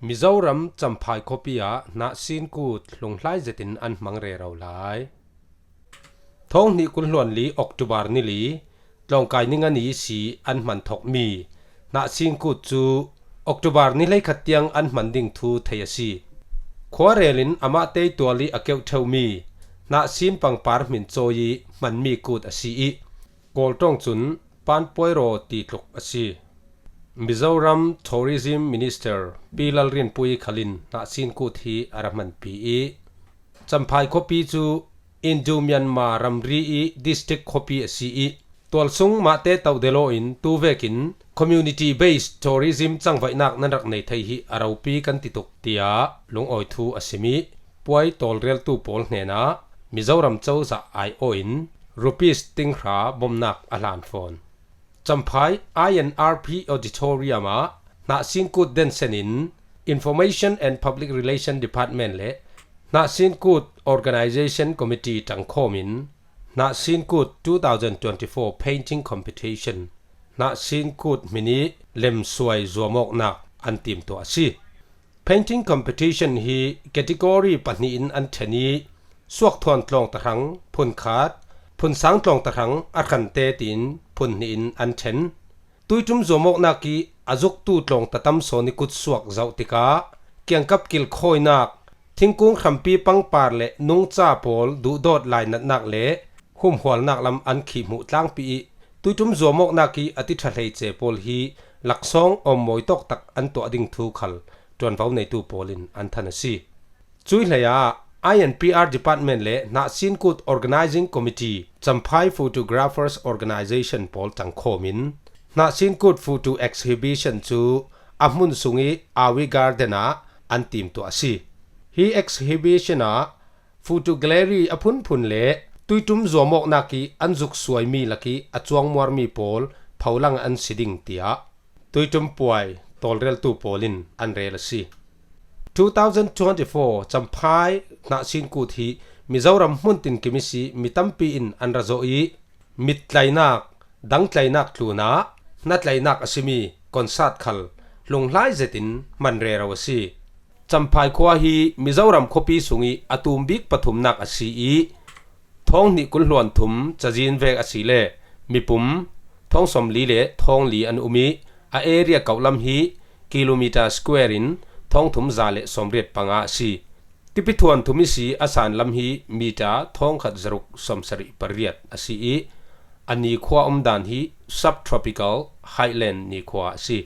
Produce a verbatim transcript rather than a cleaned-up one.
Mizoram Champhai khuapi ah hnahsin kut hlunghlai zetin an hmang rero lai. Thawng hnih kul hluan li October ni li, tlawngkai ni nga ni si an hman thawkmi hnahsin kut cu October ni hleikhat tiang an hman ding thu thei a si. Khuarelin amah teitual ih a keuh ṭheumi hnahsin pangpar hmin cawi ih hmanmi kut a si ih, Kawl ṭawng cun Panpuairaw ti tluk a si. Mizoram Tourism Minister Pi Lalrinpuii khalin hnahsin kut hi a ra hmanpi ih, Champhai khuapi cu Indo-Myanmar ramri ih district khuapi a si ih, tualsung mahte tauh delaw in tuvekin community-based tourism cangvaihnak nan rak nei thei hi a ropi kan ti tuk, tiah lungawi thu a sim ih, puai tawlreltu pawl hnenah Mizoram cozah aiawh in rupees tinghra bomnak a hlan fawn. Champhai I and R P Auditorium ah hnahsin kut densen in Information and Public Relation Department le Hnahsin Kut Organization Committee ṭangkhawm in Hnahsin Kut two thousand twenty-four Painting Competition, Hnahsin Kut hmin ih lemsuai zuamawknak an timtuah a si. Painting competition hi category pahnih in an ṭhen ih, suakthuan tlawngta hrang phunkhat, phunsang tlawngta hrang a hrante tiin phunhnih in an ṭhen. Tuiṭum zuamawknak ih a zuktu tlawngta tam sawn ih kutsuak zoh tikah kiangkap kilkhawinak, thingkung hrampi pangpar le nungca pawl duhdawt lainatnak le humhualnak lam an khihhmuh tlangpi ih, tuiṭum zuamawknak ih a ti ṭha hleice pawl hi laksawng awmmawi tawktak an tuah ding thu khal ṭuanvo neitu pawl in an than a si. Cuih hleiah I and P R Department le Hnahsin Kut Organizing Committee, Champhai Photographers Organization pawl ṭangkhawm in Hnahsin Kut Photo Exhibition cu a hmun sungih Awi Garden ah an timtuah a si. Hi exhibition ah photo gallery a phunphun le tuiṭum zuamawknak ih an zuksuaimi lakih a cuangmuarmi pawl pholang an si ding, tiah tuiṭum puai tawlreltu pawl in an rel a si. Two thousand twenty-four Champhai Hnahsin Kut hi Mizoram hmun tinkim ihsi mi tampi in an ra zawh ih, mittlaihnak, dangtlaihnak tlunah hnatlaihnak a simi concert khal hlunghlai zetin hman rero a si. Champhai khua hi Mizoram khuapi sungih a tum bik pathumnak a si ih, thawng hnih kul hluan thum cazin vek a si le mipum thawng sawmli le thawng li an um ih, a area kauhlam hi kilometer square in thawng thum za le sawmriat panga a si. Tipi thuan thum ihsi a san lam hi meter thawng khat zaruk sawmsarih pariat a si ih, a nikhua umdan hi subtropical highland nikhua a si.